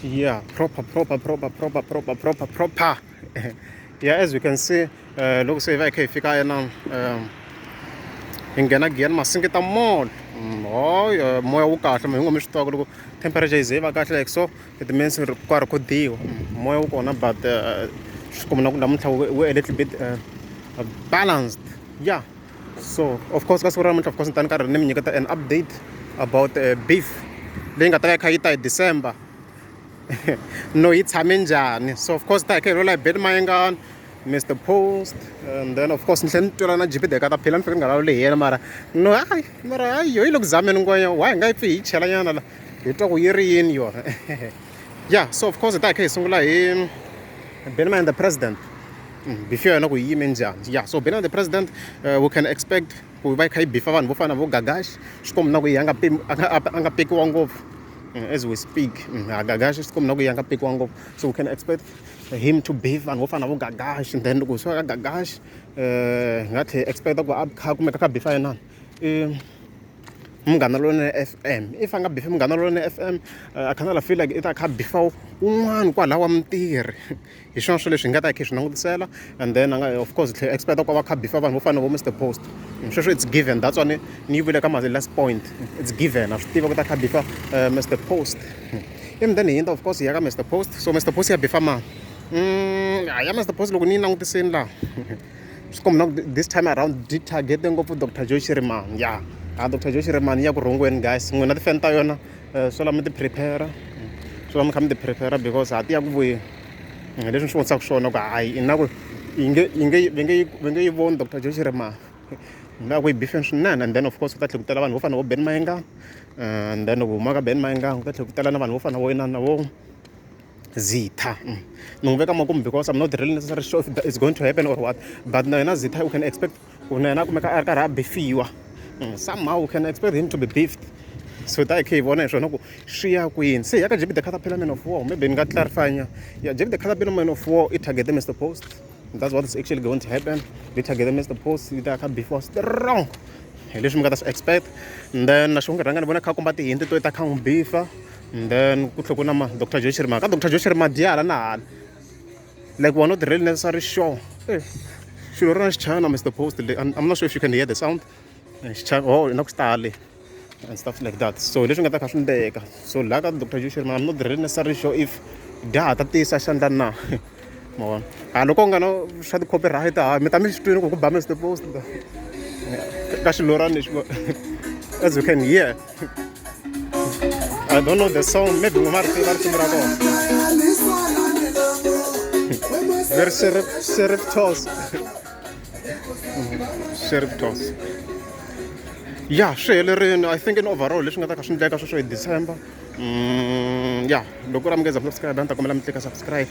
Yeah, proper, proper, proper, proper, proper, proper, proper. Yeah, as you can see, loko se hi va hi kha hi fika ena hi nghena Giyani Masingita Mall. Hayi, moya wu kahle mi ngo mi swi tiva loko temperature yi ze yi va kahle like so, it means ri ka rhekhodiwa. Moya wu kona, but swi komba na ku namuntlha wu a little bit balanced. Yeah, so of course ka siku ra namuntlha, of course ni ta ni karhi ni mi nyiketa an update about beef leyi nga ta va yi kha yi ta hi December, no yi tshame njhani. So of course ta hi kha hi rhula hi Benny Mayengani, Mr Post, and then of course ni tlhela ni twela na JP Deka ta phela ni fike ni nga vulavuli hi yena, mara no hayi, mara hayi, yo yi le ku zameni ngwenya wa hi nga yi pfi hi yi chela nyana la hi twa ku yi ri yini yona. Yeah, so of course hi ta hi kha hi sungula hi Benny Mayengani the president, beef ya yona ku yi yime njhani. Yeah, so Benny the president, we can expect ku va yi kha yi bifa vanhu vo fana na vo Gagash. Swi komba na ku yi a nga a nga pekiwa ngopfu as we speak. Gagash, swi komba na ku yi a nga pekiwa ngopfu, so we can expect him to beef vanhu vo fana na vo Gagash. And then loko swi ka Gagash, hi nga tlhela expect ku a kha kumeka kha bifa yena Munghana Lonene FM. If a nga bifi Munghana Lonene FM, I kind of feel like i ta kha bifa un'wana kwalaha wa mutirhi. Hi swona swilo leswi hi nga ta hi kha hi swi langutisela. And then a nga of course tlhela expect ku va kha bifa vanhu vo fana na vo Mr Post. Sweswo it's given, that's why ni yi vule ka ma last point, it's given, a swi tiva ku ta kha bifa Mr Post. And then hi hundza of course hi ya ka Mr Post. So Mr Post ya bifa mani? Ya Mr Post, loko ni yi langutisini laha, swi komba na ku this time around di target ngopfu Dr Joe Shirimani. Ya ha, Dr Joe Shirimani ya ku rhungweni, guys. N'wina ti-fan ta yona, swo lava mi ti prepare, swo lava mi kha mi ti prepare because ha ti ya ku vuyeni. Leswi ni swi vonisaka swona ku hayi, i na ku yi nge yi nge va nge va nge yi voni Dr Joe Shirimani nga ku yi bifeni swinene. And then of course ku ta tlhela ku tala vanhu vo fana na vo Benny Mayengani. And then loko huma ka Benny Mayengani, ku ta tlhela ku tala na vanhu vo fana na vo inani na vo Zitha. Ni n'wi veka makumu because I'm not really necessarily sure if that is going to happen or what, but na yena Zitha we can expect ku na yena a kumeka a ri karhi a bifiwa. Somehow we can expect him to be beefed, so ta hi kha hi vona hi swona ku swi ya kwini. Se hi ya ka JB the Caterpillar Man of War. Maybe ni nga clarify nya. Ya JB the Caterpillar Man of War i target Mr Post. That's what is actually going to happen. Yi target Mr Post, yi ta kha bifiwa strong, hi leswi mi nga ta swi expect. And then na xonge rhanga ni vona kha komba ti-hint to ta kha n'wi bifa. And then ku tlhela ku na ma Dr Joe Shirimani. Ka Dr Joe Shirimani di hala na hala, like we're not really necessarily sure. Eh, xilo ri na xichana Mr Post le. I'm not sure if you can hear the sound. Xichana, oh, na ku xitali and stuff like that. So leswi nga ta kha swi ndleka, so laha ka Dr Joe Shirimani, I'm not really necessarily sure if dya ha ta tiyisa xandla na ma vona. Ha loko u nga na swa ti-copyright, ha mi ta mi swi twini ku ba Mr Post ka xilorani lexi. As you can hear, I don't know the song, maybe n'we ma ri tiva risimu ra kona. Very Sheriff, Sheriff Toss, Sheriff Toss. Ya, swi helerini. I think in overall leswi nga ta kha swi ndleka sweswo hi December. Yeah, loko u ri amukeza subscribe, a ni ta kombela mi tlika subscribe.